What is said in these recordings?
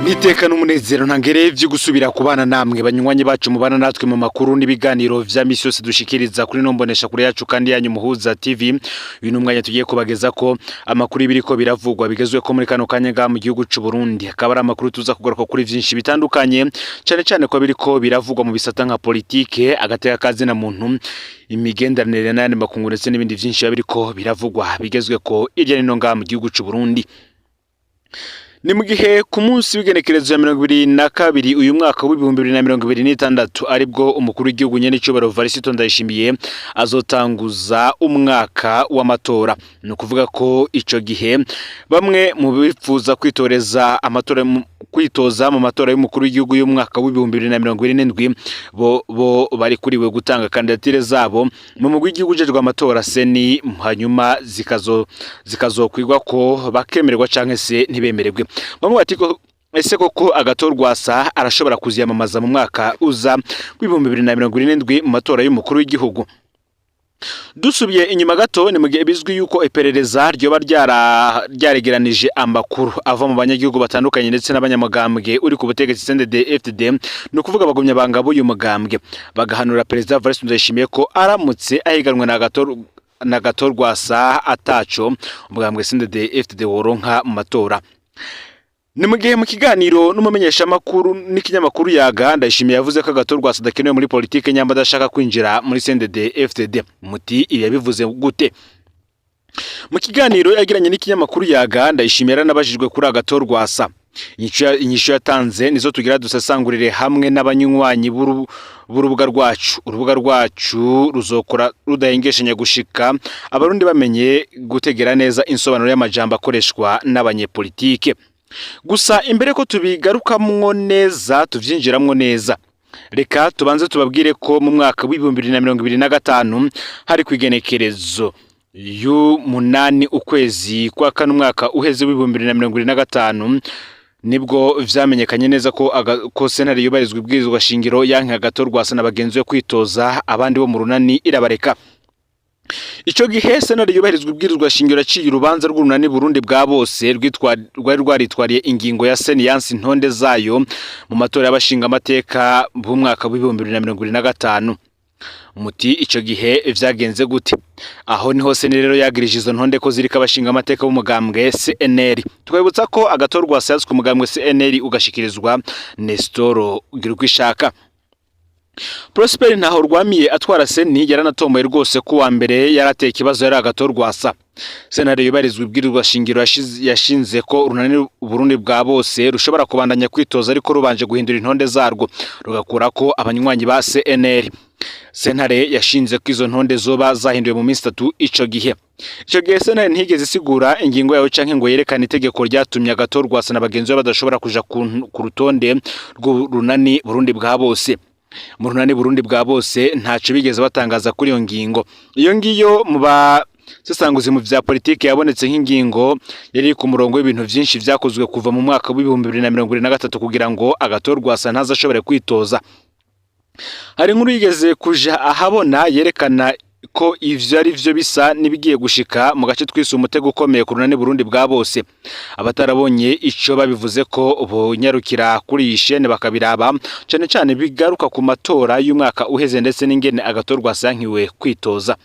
Niteka n'umunezero ntangere vyo gusubira kubana namwe, banywanyi bacu mubana natwe mu makuru n'ibiganiro vya misi yose dushikiriza kuri nombonesha kure yacu kandi yanyu Muhuza TV. Uyu ni umwanya tugiye kubageza ko amakuru ibiriko biravugwa bigezwe ko muri kano kanya nga mu gihugu c'u Burundi. Akaba ari amakuru tuza kugaruka kuri vyinshi bitandukanye, cane cane ko biriko biravugwa mu bisata nka politike, agateka kazina muntu, imigenderanire n'ayandi makungu, ndetse n'ibindi vyinshi biba biriko biravugwa bigezwe ko irya nino nga mu gihugu c'u Burundi. Ni mu gihe ku munsi w'igenekerezo ya 22 uyu mwaka w'2026 aribwo umukuru w'igihugu nyen'icyubahiro Varisito Ndayishimiye azotanguza umwaka w'amatora. Ni ukuvuga ko ico gihe bamwe mu bifuza kwitoreza amatora, kwitoza mu matora y'umukuru w'igihugu y'umwaka w'2027, bo bari kuriwe gutanga kandidatire zabo mu mugwi w'igihugu ujejwe amatora CENI, hanyuma zikazokwigwa ko bakemererwa canke se ntibemererwe. Bamwe bati ko ese koko Agathon Rwasa arashobora kuziyamamaza mu mwaka uza w'2027 mu matora y'umukuru w'igihugu? Dusubiye inyuma gato, ni mu gihe bizwi yuko iperereza ryoba ryaregeranije amakuru ava mu banyagihugu batandukanye ndetse n'abanyamugambwe uri ku butegetsi CNDD FDD, ni ukuvuga abagumya banga b'uyu mugambwe, bagahanura Perezida Evariste Ndayishimiye ko aramutse ahiganwe na Agathon Rwasa ataco umugambwe CNDD FDD woronka mu matora. Ni mu gihe mu kiganiro n'umumenyeshamakuru n'ikinyamakuru Yaga, Ndayishimiye yavuze ko Agathon Rwasa adakenewe muri politike nyamba adashaka kwinjira muri CNDD FDD. Muti ibi yabivuze gute? Mu kiganiro yagiranye n'ikinyamakuru Yaga, Ndayishimiye yaranabajijwe kuri Agathon Rwasa. Inyishu yatanze nizo tugira dusesangurire hamwe n'abanywanyi b'urubuga rwacu. Urubuga rwacu ruzokora rudahengeshanya gushika Abarundi bamenye gutegera neza insobanuro y'amajambo akoreshwa n'abanyepolitike. Gusa imbere ko tubigarukamwo neza, tuvyinjiramwo neza, reka tubanze tubabwire ko mu mwaka w'2025, hari kwigenekerezo y'umunani ukwezi kwa kane umwaka uheze w'2025, nibwo vyamenyekanye neza ko sentare yubahirizwa ibwirizwa shingiro yanke Agathon Rwasa na bagenzi be kwitoza, abandi bo mu runani irabareka. Ico gihe sentare yubahirizwa ibwirizwa shingiro yaciye urubanza rw'urunani Burundi bwa bose rwari rwaritwariye ingingo ya CENI yanse intonde zayo mu matora y'abashinga amateka b'umwaka w'2025. Muti ico gihe vyagenze gute? Aho niho CENI rero yagirije izo ntonde ko ziriko abashinga amateka b'umugambwe CNL. Twibutsa ko Agathon Rwasa yatswe umugambwe CNL ugashikirizwa Nestor Girukwishaka. Prosper Ntahorwamiye atwara CENI yaranatomboye rwose ko uwa mbere yarateye ikibazo yari Agathon Rwasa. Sentare yubahirizwa ibwirizwa shingiro yashinze ko urunani Burundi bwa bose rushobora kubandanya kwitoza, ariko rubanje guhindura intonde zarwo rugakurako abanywanyi ba CNL. Sentare yashinze ko izo ntonde zoba zahinduwe mu minsi 3 ico gihe. Ico gihe sentare ntiyigeze isigura ingingo yayo canke ngo yerekane itegeko ryatumye Agathon Rwasa na bagenzi be badashobora kuja ku rutonde rw'urunani Burundi bwa bose. Mu runani Burundi bwa bose ntaco bigeze batangaza kuri iyo ngingo. Iyo ngiyo mu basesanguzi mu vya politike yabonetse nk'ingingo yari ku murongo w'ibintu vyinshi vyakozwe kuva mu mwaka w'2023 kugira ngo Agathon Rwasa ntazashobore kwitoza. Hari inkuru yigeze kuja ahabona yerekana ko ivyo ari vyo bisa n'ibigiye gushika mu gace twise umutego ukomeye ku runani Burundi bwa bose. Abatarabonye ico babivuze ko bonyarukira kuri iyi shene bakabiraba, cane cane bigaruka ku matora y'umwaka uheze ndetse n'ingene Agathon Rwasa yankiwe kwitoza.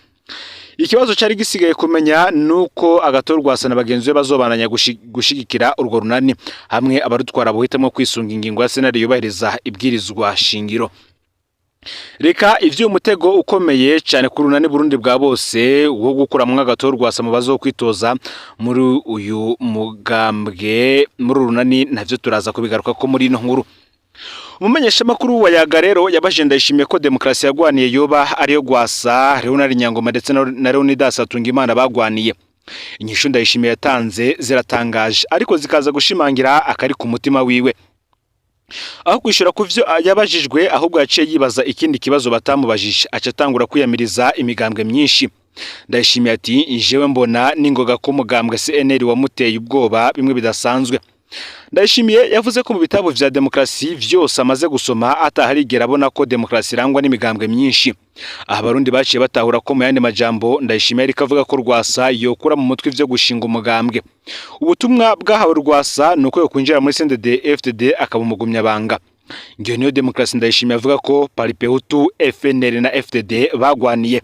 Ikibazo cari gisigaye kumenya nuko Agathon Rwasa na bagenzi be bazobananya gushigikira urwo runani hamwe abarutwara bohitamwo kwisunga ingingo ya sentare yubahiriza ibwirizwa shingiro. Reka ivyo umutego ukomeye cyane ku runani Burundi bwa bose wo gukuramwo Agathon Rwasa mu bazokwitoza muri uyu mugambwe, muri urunani, navyo turaza kubigaruka ko muri ino nkuru. Umumenyeshamakuru wa Yaga rero yabaje Ndayishimiye ko demokarasi yagwaniye yoba ariyo Rwasa, Leonard Nyangoma ndetse na Leonidas Hatungimana bagwaniye. Inyishu Ndayishimiye yatanze ziratangaje, ariko zikaza gushimangira akari ku mutima wiwe. Aho kwishura ku vyo yabajijwe, ahubwo yaciye yibaza ikindi kibazo batamubajije, aca atangura kwiyamiriza imigambwe myinshi. Ndayishimiye ati: "Jewe mbona ningoga ko umugambwe CNL wamuteye ubwoba bimwe bidasanzwe." Ndayishimiye yavuze ko mu bitabo vya demokarasi vyose amaze gusoma ataharigera abona ko demokarasi irangwa n'imigambwe myinshi. Aha Abarundi baciye batahura ko mu yandi majambo Ndayishimiye ariko avuga ko Rwasa yokura mu mutwe ivyo gushinga umugambwe. Ubutumwa bwahawe Rwasa ni uko yokwinjira muri CNDD FDD akaba umugumyabanga. Ngiyo niyo demokarasi Ndayishimiye avuga ko Palipehutu, FNL na FDD bagwaniye.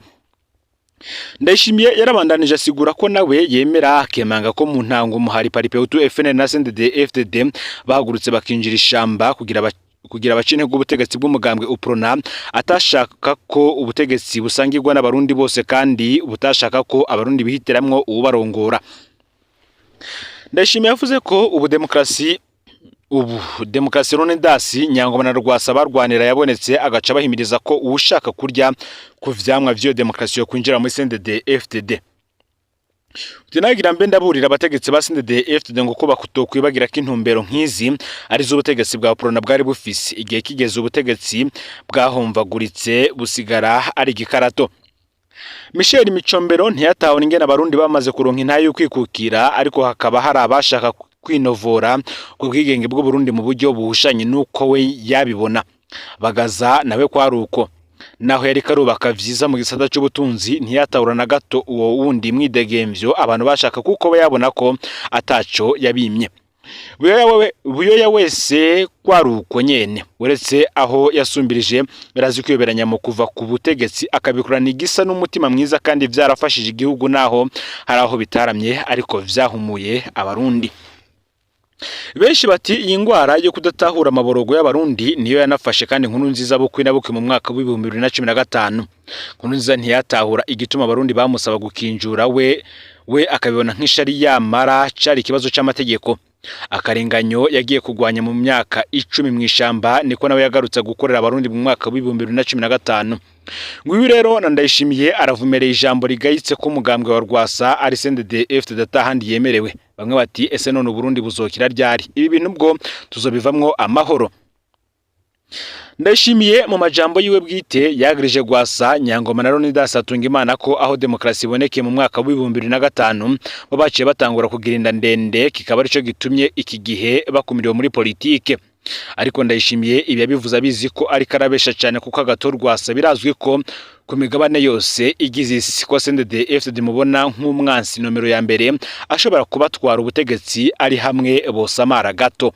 Ndayishimiye yarabandanije asigura ko nawe yemera akemanga ko mu ntango umuhari Palipehutu, FNL na CNDD FDD bahagurutse bakinjira ishamba kugira bace intege ubutegetsi bw'umugambwe UPRONA, atashaka ko ubutegetsi busangirwa n'Abarundi bose kandi butashaka ko Abarundi bihitiramwo uwubarongora. Ndayishimiye yavuze ko ubu demokarasi Leonidas Nyangoma na Rwasa barwanira yabonetse, agaca bahimiriza ko uwushaka kurya ku vyamwa vy'iyo demokarasi yo kwinjira muri CNDD FDD. Tunagira mbe ndaburira abategetsi ba CNDD FDD ngo ko bakutokwibagira ko intumbero nk'izi ari z'ubutegetsi bwa Prona bwari bufise igihe kigeze, ubutegetsi bwahomvaguritse busigara ari igikarato. Michel Micombero ntiyatahura ingene Abarundi bamaze kuronka intahe y'ukwikukira, ariko hakaba hari abashaka kwinovora ku bwigenge bw'Uburundi mu buryo buhushanye n'uko we yabibona. Bagaza nawe kwari uko, naho yariko arubaka vyiza mu gisata c'ubutunzi, ntiyatahura na gato uwo wundi mwidegemvyo abantu bashaka, kuko we yabona ko ataco yabimye. Buyoya wese kwari uko nyene, uretse aho yasumbirije yarazi kwiyoberanya mu kuva ku butegetsi, akabikorana igisa n'umutima mwiza kandi vyarafashije igihugu, naho hari aho bitaramye ariko vyahumuye Abarundi. Benshi bati iyi ngwara yo kudatahura amaborogo y'Abarundi niyo yanafashe kandi Nkuru Nziza bukwi na bukwi mu mwaka w'2015. Nkuru Nziza ntiyatahura igituma Abarundi bamusaba gukinjura, we akabibona nk'ishari, yamara cari ikibazo c'amategeko. Akarenganyo yagiye kugwanya mu myaka 10 mw'ishamba niko nawe yagarutse gukorera Abarundi mu mwaka w'2015. Nguyu rero na Ndayishimiye aravumereye ijambo rigayitse ko umugambwe wa Rwasa ari CNDD FDD atahandi yemerewe. Bamwe bati ese none Uburundi buzokira ryari? Ibi bintu bwo tuzobivamwo amahoro? Ndayishimiye mu majambo yiwe bwite yagirije Rwasa, Nyangoma na Leonidas Hatungimana ko aho demokarasi ibonekeye mu mwaka w'2005 bo baciye batangura kugira inda ndende, kikaba arico gitumye iki gihe bakumiriwe muri politike. Ariko Ndayishimiye ibi yabivuze abizi ko ariko arabesha cyane, kuko Agathon Rwasa birazwi ko ku migabane yose igize isi ko CNDD FDD mubona nk'umwansi nomero ya mbere ashobora kubatwara ubutegetsi ari hamwe bosamara gato.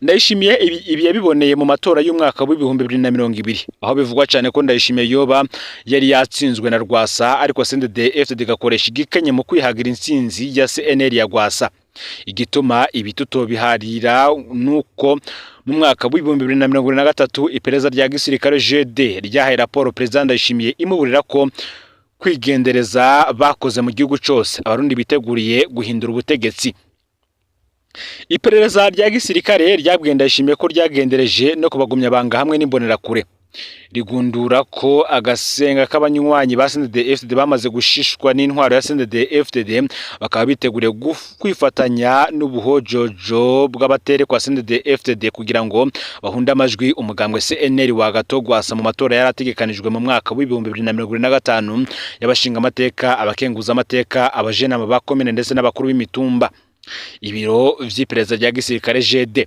Ndayishimiye ibi yabiboneye mu matora y'umwaka w'2020, aho bivugwa cyane ko Ndayishimiye yoba yari yatsinzwe na Rwasa, ariko CNDD FDD igakoresha igikenye mu kwihagira intsinzi ya CNL ya Rwasa. Igituma ibi tutobiharira nuko mu mwaka w'2023 iperereza rya gisirikare GD ryahaye raporo Perezida Ndayishimiye imuburira ko kwigendereza bakoze mu gihugu cose Abarundi biteguriye guhindura ubutegetsi. Iperereza rya gisirikare ryabwiye Ndayishimiye ko ryagendereje no kubagumya banga hamwe n'imbonerakure, rigundura ko agasenga k'abanywanyi ba CNDD FDD bamaze gushishwa n'intwaro ya CNDD FDD, bakaba biteguriye kwifatanya n'ubuhojojo bw'abatere kwa CNDD FDD kugira ngo bahunde amajwi umugambwe CNL wa Agathon Rwasa mu matora yarategekanijwe mu mwaka w'2025 y'abashinga amateka, abakenguza amateka, abajenama ba komine ndetse n'abakuru b'imitumba. Ibiro vy'iperereza rya gisirikare GD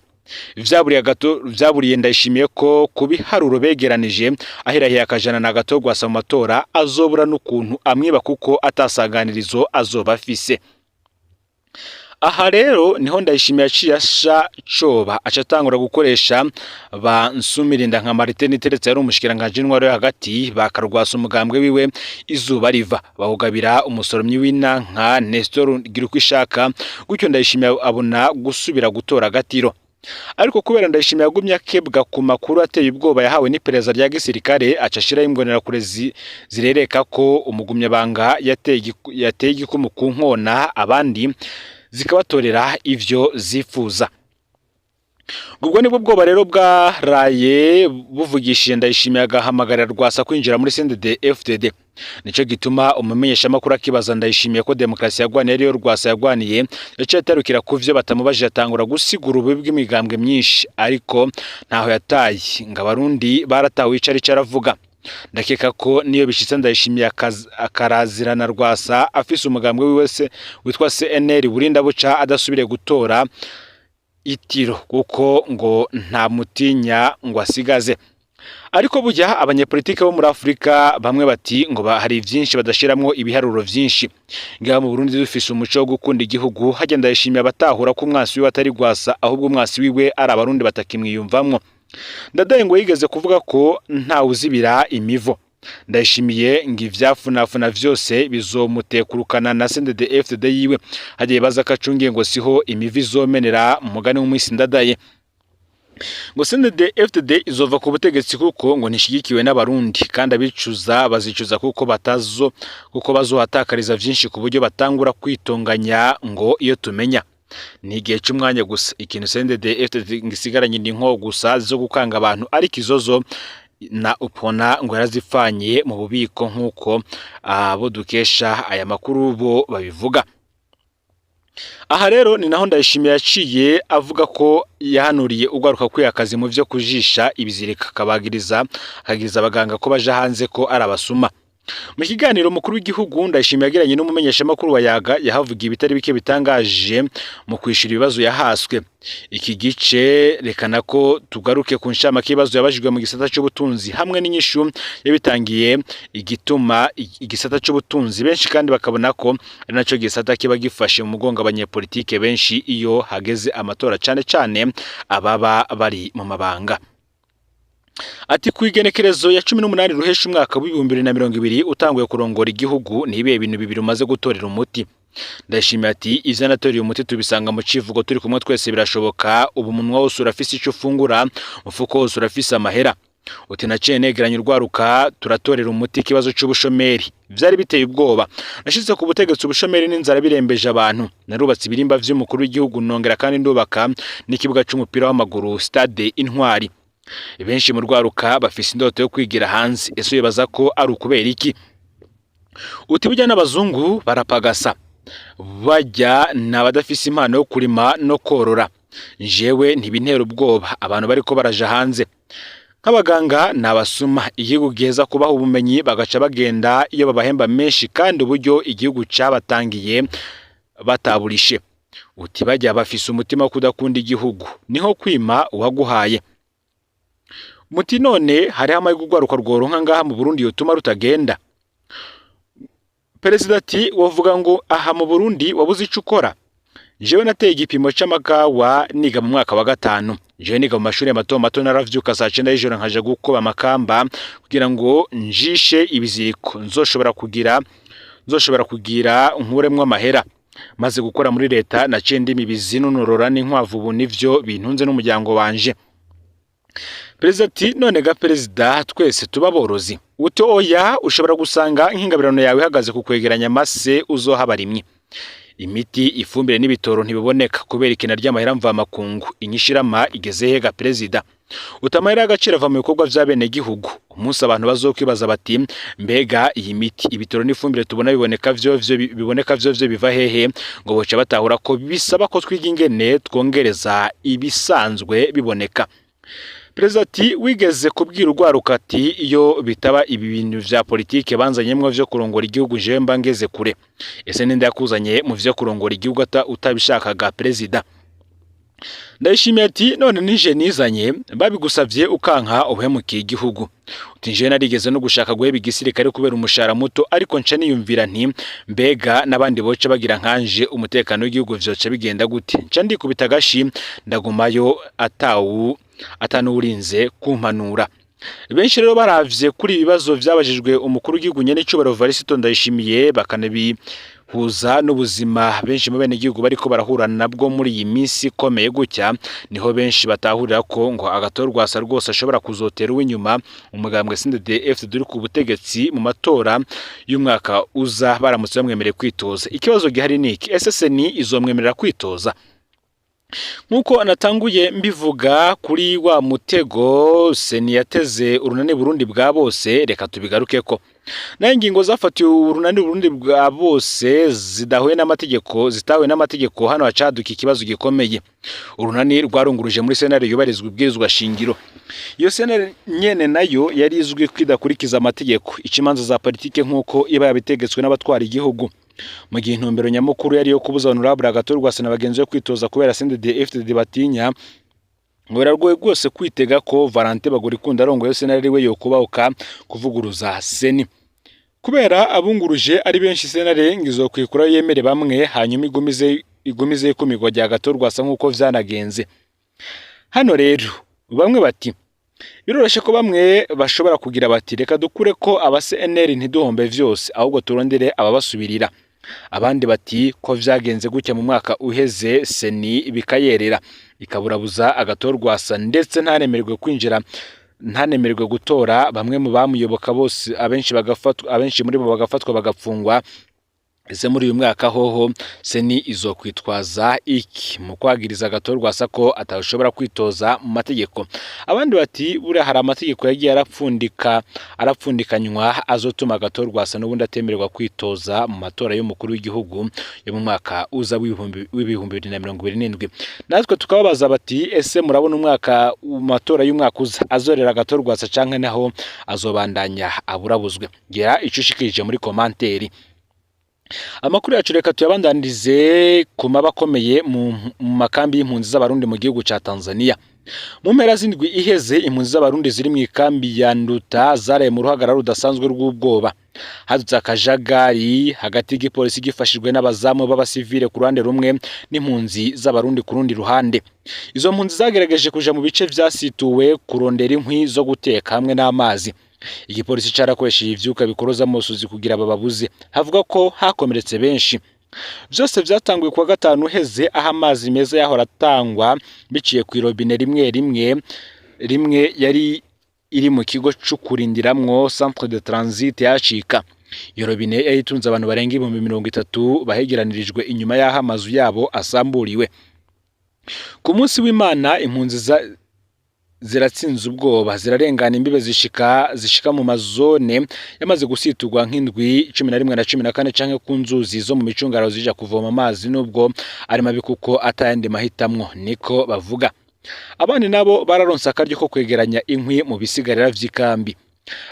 vyaburiye gato vyaburiye Ndayishimiye ko ku biharuro begeranije ahirahiye akajana na Agathon Rwasa mu matora azobura n'ukuntu amwiba, kuko atasaganirizo azoba afise. Aha rero niho Ndayishimiye yaciye asha coba, aca atangura gukoresha ba Nsumirinda nka Martin Niteretse yari umushikiranganji w'intwaro yo hagati, bakarwasa umugambwe wiwe izuba riva, bawugabira umusoromyi w'inanka Nestor Girukwishaka. Gutyo Ndayishimiye abona gusubira gutora agatiro. Ariko kubera Ndayishimiye yagumye akebwa ku makuru ateye ubwoba yahawe n'iperereza rya gisirikare, aca ashiraho imbonerakure zirereka ko umugumyabanga yateye igikumu ku nkona, abandi zikabatorera ivyo zifuza. Ubwo nibwo bwoba rero bwaraye buvugishije Ndayishimiye, agahamagarira Rwasa kwinjira muri CNDD FDD. Nico gituma umumenyeshamakuru akibaza Ndayishimiye ko demokarasi yagwaniye ariyo Rwasa yagwaniye, yaciye atarukira ku vyo batamubajije, atangura gusigura ububi bw'imigambwe myinshi, ariko ntaho yataye ngo Abarundi baratawe ico arico aravuga. Ndakeka ko niyo bishitse Ndayishimiye akarazirana Rwasa afise umugambwe wiwe se witwa CNL burinda buca adasubire gutora itiro, kuko ngo nta mutinya ngo asigaze. Ariko burya abanyepolitike bo muri Afrika bamwe bati ngo hari vyinshi badashiramwo ibiharuro vyinshi. Ngaha mu Burundi dufise umuco wo gukunda igihugu, hajya Ndayishimiye abatahura ko umwasi wiwe atari Rwasa, ahubwo umwasi wiwe ari abarundi batakimwiyumvamwo. Ndadaye ngo yigeze kuvuga ko ntawuzibira imivo. Ndayishimiye ngo ivyafunafuna vyose bizomutekurukana na CNDD-FDD yiwe. Hagiye baza ko acungiye ngo siho imivo izomenera, mugani w'umwisi Ndadaye. Ngo CNDD-FDD izova ku butegetsi kuko ngo ntishigikiwe n'abarundi, kandi abicuza bazicuza kuko batazo, kuko bazohatakariza vyinshi ku buryo batangura kwitonganya ngo iyo tumenya. Ni igihe c'umwanya gusa. Ikintu CNDD-FDD ngisigaranye ni nko gusa zo gukanga abantu, ariko izozo na upona ngo yarazipfanye mu bubiko, nk'uko abo dukesha aya makuru bo babivuga. Aha rero ni naho Ndayishimiye yaciye avuga ko yahanuriye ugaruka kwiha akazi mu vyo kujisha ibizirika, akabagiriza akagiriza abaganga ko baja hanze ko ari abasuma. Mu kiganiro umukuru w'igihugu Ndayishimiye yagiranye n'umumenyeshamakuru wa Yaga, yahavugiye ibitari bike bitangaje mu kwishura ibibazo yahaswe. Iki gice rekana ko tugaruke ku nshamake y'ibibazo yabajijwe mu gisata c'ubutunzi hamwe n'inyishu yabitangiye, igituma igisata c'ubutunzi benshi kandi bakabona ko ari naco gisata kiba gifashe mu mugongo abanyepolitike benshi iyo hageze amatora, cane cane ababa bari mu mabanga. Ati ku igenekerezo ya 18 Ruhesha umwaka w'2020 utanguye kurongora igihugu, ni ibihe bintu bibiri umaze gutorera umuti? Ndayishimiye ati ivyo natoreye umuti tubisanga mu civugo "Turi kumwe twese birashoboka". Ubu umunwa wose urafise ico ufungura, umufuko wose urafise amahera. Uti naciye negeranya urwaruka, turatorera umuti ikibazo c'ubushomeri, vyari biteye ubwoba. Nashize ku butegetsi ubushomeri n'inzara birembeje abantu. Narubatse ibirimba vy'umukuru w'igihugu, nongera kandi ndubaka n'ikibuga c'umupira w'amaguru, Stade Intwari. Benshi mu rwaruka bafise indoto yo kwigira hanze, ese wibaza ko ari ukubera iki? Uti burya n'abazungu barapagasa, bajya ni abadafise impano yo kurima no korora. Jewe ntibintera ubwoba abantu bariko baraja hanze. Nk'abaganga ni abasuma, igihugu giheza kubaha ubumenyi bagaca bagenda iyo babahemba menshi, kandi uburyo igihugu cabatangiye bataburishe. Uti bajya bafise umutima wo kudakunda igihugu, niho kwima uwaguhaye. Muti none hariho amahirwe urwaruka rworonka ngaha mu Burundi yotuma rutagenda? Perezida ati wovuga ngo aha mu Burundi wabuze ico ukora. Jewe nateye igipimo c'amakawa niga mu mwaka wa gatanu. Jewe niga mu mashuri mato mato, naravyuka saa 9 y'ijoro nkaja gukoba amakamba kugira ngo njishe ibiziriko nzoshobora kugira nkuremwo amahera. Maze gukora muri leta naciye ndima ibizinu, norora n'inkwavu, ubu nivyo bintunze n'umuryango wanje. Perezida ati none ga perezida, twese tuba aborozi? Uti oya, ushobora gusanga nk'ingabirano yawe ihagaze ku kwegeranya amase uzoha abarimyi. Imiti, ifumbire n'ibitoro ntibiboneka kubera ikena ry'amahera mvamakungu. Inyishirama igeze he ga perezida? Uti amahera y'agaciro ava mu bikorwa vy'abenegihugu. Umunsi abantu bazokwibaza bati mbega iyi miti, ibitoro n'ifumbire tubona biboneka vyovyo biva hehe, ngo boca batahura ko bisaba ko twiga ingene twongereza ibisanzwe biboneka. Perezida ati wigeze kubwira urwaruka ati iyo bitaba ibi bintu vya politike banzanyemwo vyo kurongora igihugu, jewe mba ngeze kure. Ese ninde yakuzanye mu vyo kurongora igihugu utabishakaga perezida? Ndayishimiye ati none nije nizanye, babigusavye ukanka uhemukiye igihugu. Uti njewe narigeze no gushaka guheba igisirikare kubera umushahara muto, ariko nca niyumvira nti mbega n'abandi boca bagira nkanje, umutekano w'igihugu vyoca bigenda gute? Nca ndikubita agashi ndagumayo atawu atanuwurinze kumpanura. Benshi rero baravye kuri ibibazo vyabajijwe umukuru w'igihugu nyene icubahiro Evariste Ndayishimiye, bakanabihuza n'ubuzima benshi mu benegihugu bariko barahura nabwo muri iyi minsi ikomeye gutya, niho benshi batahurira ko ngo Agathon Rwasa rwose ashobora kuzotera uw'inyuma umugambwe CNDD-FDD uri ku butegetsi mu matora y'umwaka uza, baramutse bamwemereye kwitoza. Ikibazo gihari ni iki: ese CENI izomwemerera kwitoza? Nk'uko natanguye mbivuga kuri wa mutego CENI yateze urunani Burundi bwa bose, reka tubigarukeko. Naho ingingo zafatiwe urunani Burundi bwa bose zidahuye n'amategeko, zitahuye n'amategeko, hano hacaduka ikibazo gikomeye. Urunani rwarunguruje muri sentare yubahirizwa ibwirizwa shingiro. Iyo sentare nyene nayo yari izwi ko idakurikiza amategeko, ica imanza za politike nk'uko iba yabitegetswe n'abatwara igihugu. Mu gihe intumbero nyamukuru yari iyo kubuza Honorable Agathon Rwasa na bagenzi be kwitoza kubera CNDD-FDD batinya, ngo biragoye rwose kwitega ko Valentin Bagorikunda arongoye sentare ari we yokubahuka kuvuguruza CENI. Kubera abunguruje ari benshi, sentare ngo izokwikurayo yemere bamwe, hanyuma igumize ikumirwa rya Agathon Rwasa nk'uko vyanagenze. Hano rero bamwe bati biroroshe ko bamwe bashobora kugira bati reka dukure ko aba CNL ntiduhombe vyose, ahubwo turondere ababasubirira. Abandi bati ko vyagenze gutya mu mwaka uheze, CENI bikayerera ikaburabuza Agathon Rwasa, ndetse ntanemererwe kwinjira, ntanemererwe gutora, bamwe mu bamuyoboka bose abenshi bagafatwa, abenshi muri bo bagafatwa bagapfungwa. Ese muri uyu mwaka hoho CENI izokwitwaza iki mu kwagiriza Agathon Rwasa ko atashobora kwitoza mu mategeko? Abandi bati buriya hari amategeko yagiye arapfundikanywa azotuma Agathon Rwasa n'ubundi atemererwa kwitoza mu matora y'umukuru w'igihugu yo mu mwaka uza w'2027. Natwe tukababaza bati ese murabona umwaka mu matora y'umwaka uza azorera Agathon Rwasa canke naho azobandanya aburabuzwe? Gira ico ushikirije muri commentaire. Amakuru yacu reka tuyabandanirize ku maba akomeye mu makambi y'impunzi z'Abarundi mu gihugu ca Tanzania. Mu mpera z'indwi iheze, impunzi z'Abarundi ziri mu ikambi ya Nduta zaraye mu ruhagarara rudasanzwe rw'ubwoba. Hadutse akajagari hagati y'igipolisi gifashijwe n'abazamu b'abasivile ku ruhande rumwe n'impunzi z'Abarundi ku rundi ruhande. Izo mpunzi zagerageje kuja mu bice vyasituwe kurondera inkwi zo guteka hamwe n'amazi. Igipolisi carakoresheje ivyuka bikoroza amosozi kugira bababuze. Havuga ko hakomeretse benshi. Vyose vyatanguye kuwa gatanu uheze, aho amazi meza yahora atangwa biciye kw'irobine rimwe rimwe rimwe yari iri mu kigo co kurindiramwo, centre de transit, yacika. Iyo robine yari itunze abantu barenga 30,000 bahegeranirijwe inyuma y'aho amazu yabo asamburiwe. Ku munsi w'Imana, impunzi ziratsinze ubwoba, zirarengana imbibe, zishika mu mazone yamaze gusiturwa nk'indwi, 11 na 14, canke ku nzuzi zo mu micungararo, zija kuvoma amazi nubwo ari mabi kuko atayandi mahitamwo, niko bavuga. Abandi nabo bararonse akaryo ko kwegeranya inkwi mu bisigarira vy'ikambi.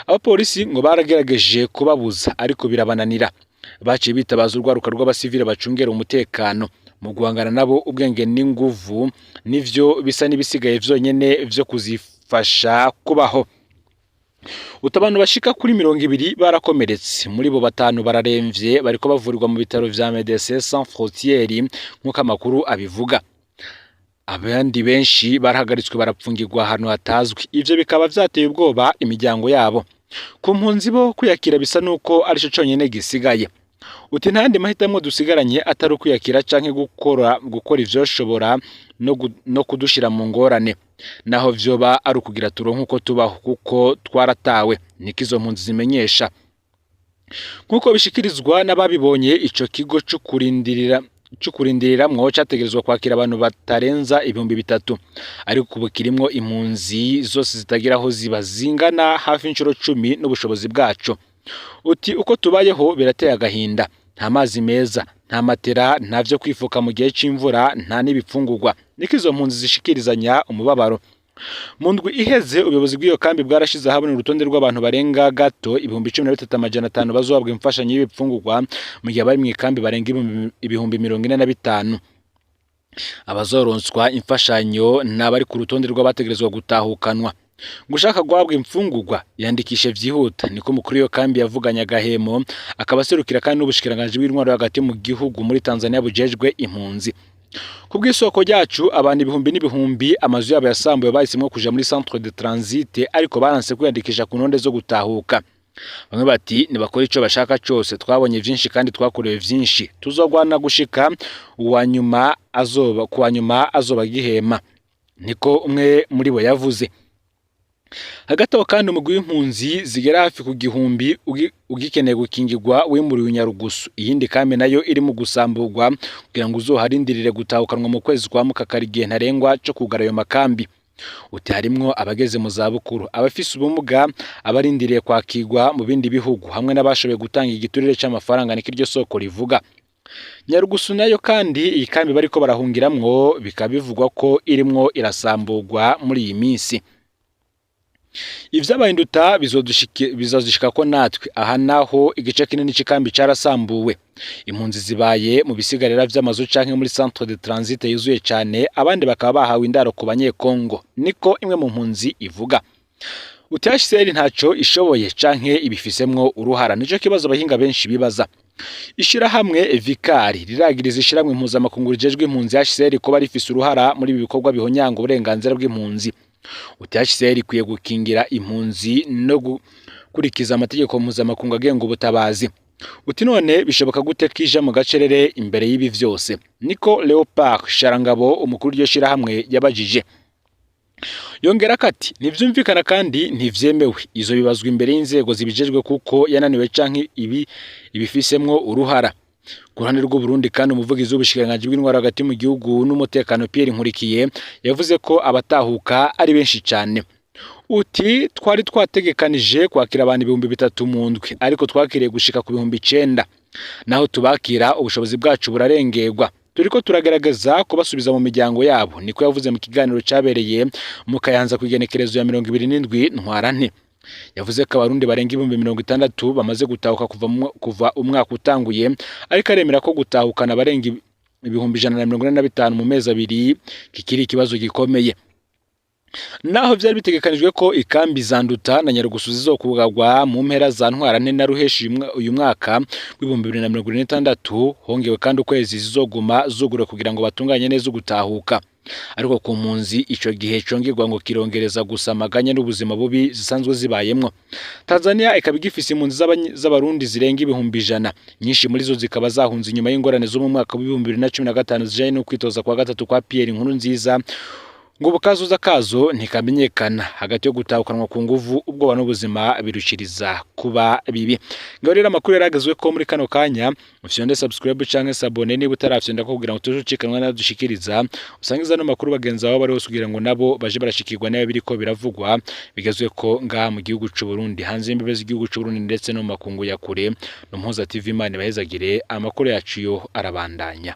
Abapolisi ngo baragerageje kubabuza ariko birabananira. Baciye bitabaza urwaruka rw'abasivile bacungera umutekano mu guhangana nabo. Ubwenge n'inguvu nivyo bisa n'ibisigaye vyonyene vyo kuzifasha kubaho. Utu abantu bashika kuri 20 barakomeretse, muri bo batanu bararemvye, bariko bavurirwa mu bitaro vya Medecins Sans Frontières nk'uko amakuru abivuga. Abandi benshi barahagaritswe, barapfungirwa ahantu hatazwi, ivyo bikaba vyateye ubwoba imiryango yabo. Ku mpunzi bo, kwiyakira bisa nuko arico conyene gisigaye. Uti nta yandi mahitamwo dusigaranye atari ukwiyakira canke gukora ivyoshobora no kudushira mu ngorane, naho vyoba ari ukugira turonke uko tubaho, kuko twaratawe, niko izo mpunzi zimenyesha. Nk'uko bishikirizwa n'ababibonye, ico kigo co kurindiriramwo categerezwa kwakira abantu batarenza 3000, ariko ubu kirimwo impunzi zose zitagira aho ziba, zingana hafi incuro 10 n'ubushobozi bwaco. Uti uko tubayeho birateye agahinda, nta mazi meza, nta matera, nta vyo kwifuka mu gihe c'imvura, nta n'ibifungurwa, niko izo mpunzi zishikirizanya umubabaro. Mu ndwi iheze, ubuyobozi bw'iyo kambi bwarashize ahabona urutonde rw'abantu barenga gato 13,500 bazohabwa imfashanyo y'ibifungurwa, mu gihe abari mw'ikambi barenga 45,000. Abazoronswa imfashanyo n'abari ku rutonde rw'abategerezwa gutahukanwa. Gushaka guhabwa imfungurwa yandikishe vyihuta, niko umukuru w'iyo kambi yavuganye agahemo, akaba aserukira kandi n'ubushikiranganji bw'intwaro hagati mu gihugu muri Tanzania bujejwe impunzi. Ku bw'isoko ryacu, abantu ibihumbi n'ibihumbi amazu yabo yasambuwe bahisemwo kuja muri centre de transit, ariko baranse kwiyandikisha ku ntonde zo gutahuka. Bamwe bati nibakora ico bashaka cose, twabonye vyinshi kandi twakorewe vyinshi, tuzogwana gushika uwanyuma azoba kuwa nyuma azoba agihema, niko umwe muri bo yavuze. Hagati aho kandi, umugwi w'impunzi zigera hafi ku 1000 ugikeneye gukingirwa wimuriwe i Nyarugusu, iyindi kambi nayo iri mu gusamburwa, kugira ngo uzoharindirire gutahukanwa mu kwezi kwa Mukakaro, igihe ntarengwa co kugara ayo makambi. Uti harimwo abageze mu zabukuru, abafise ubumuga, abarindiriye kwakirwa mu bindi bihugu hamwe n'abashoboye gutanga igiturire c'amafaranga, niko iryo soko rivuga. Nyarugusu nayo kandi iyi kambi bariko barahungiramwo bikaba bivugwa ko irimwo irasamburwa muri iyi minsi. Ivyabaye Nduta bizodushikako natwe. Aha naho igice kinini c'ikambi carasambuwe, impunzi zibaye mu bisigarira vy'amazu canke muri centre de transit yuzuye cane, abandi bakaba bahawe indaro ku Banyekongo, niko imwe mu mpunzi ivuga. Uti HCR ntaco ishoboye canke ibifisemwo uruhara? Nico kibazo abahinga benshi bibaza. Ishirahamwe Vikari riragiriza ishirahamwe mpuzamakungu rijejwe impunzi HCR kuba rifise uruhara muri ibi bikorwa bihonyanga uburenganzira bw'impunzi. Uti HCR ikwiye gukingira impunzi no gukurikiza amategeko mpuzamakungu agenga ubutabazi. Uti none bishoboka gute kija mu gacerere imbere y'ibi vyose? Niko Leopard Sharangabo, umukuru w'iryo shirahamwe, yabajije. Yongera ati ntivyumvikana kandi ntivyemewe, izo bibazwa imbere y'inzego zibijejwe kuko yananiwe canke ibi ibifisemwo uruhara. Ku ruhande rw'Uburundi kandi, umuvugizi w'ubushikiranganji bw'intwaro hagati mu gihugu n'umutekano, Pierre Nkurikiye, yavuze ko abatahuka ari benshi cane. Uti twari twategekanije kwakira abantu 3000 mu ndwi, ariko twakiriye gushika ku 9000. Naho tubakira, ubushobozi bwacu burarengerwa, turiko turagerageza kubasubiza mu miryango yabo, niko yavuze mu kiganiro cabereye mu Kayanza ku igenekerezo ya 27 Ntwarante. Yavuze ko Abarundi barenga 60,000 bamaze gutahuka kuva umwaka utanguye, ariko aremera ko gutahukana abarenga 145,000 mu mezi abiri kikiri ikibazo gikomeye. Naho vyari bitegekanijwe ko ikambi za Nduta na Nyarugusu zizokugarwa mu mpera za Ntwarante na Ruheshi uyu mwaka w'2026, hongewe kandi ukwezi zizoguma zuguruwe kugira ngo batunganye neza ugutahuka. Ariko ku mpunzi ico gihe congerwa ngo kirongereza gusa amaganya n'ubuzima bubi zisanzwe zibayemwo. Tanzania ikaba igifise impunzi z'Abarundi zirenga 100,000, nyinshi muri zo zikaba zahunze inyuma y'ingorane zo mu mwaka w'2015 zijanye no kwitoza kwa gatatu kwa Pierre Nkurunziza. Ngo ubukazuza kazo ntikamenyekana hagati yo gutahukanwa ku nguvu, ubwoba n'ubuzima birushiriza kuba bibi. Ngaho rero amakuru yaragezwe ko muri kano kanya, ufyonde subscribe canke s'abonner niba utarafyonda ko kugira ngo tujucikanwa nadushikiriza, usangiza no makuru bagenzi bawe bari hose kugira ngo nabo baje barashikirwa nayo biriko biravugwa bigezwe ko ngaha mu gihugu c'u Burundi, hanze y'imbibe z'igihugu c'u Burundi ndetse no mu makungu ya kure. No Mpuza TV, Imana ibahezagire. Amakuru yacu yo arabandanya.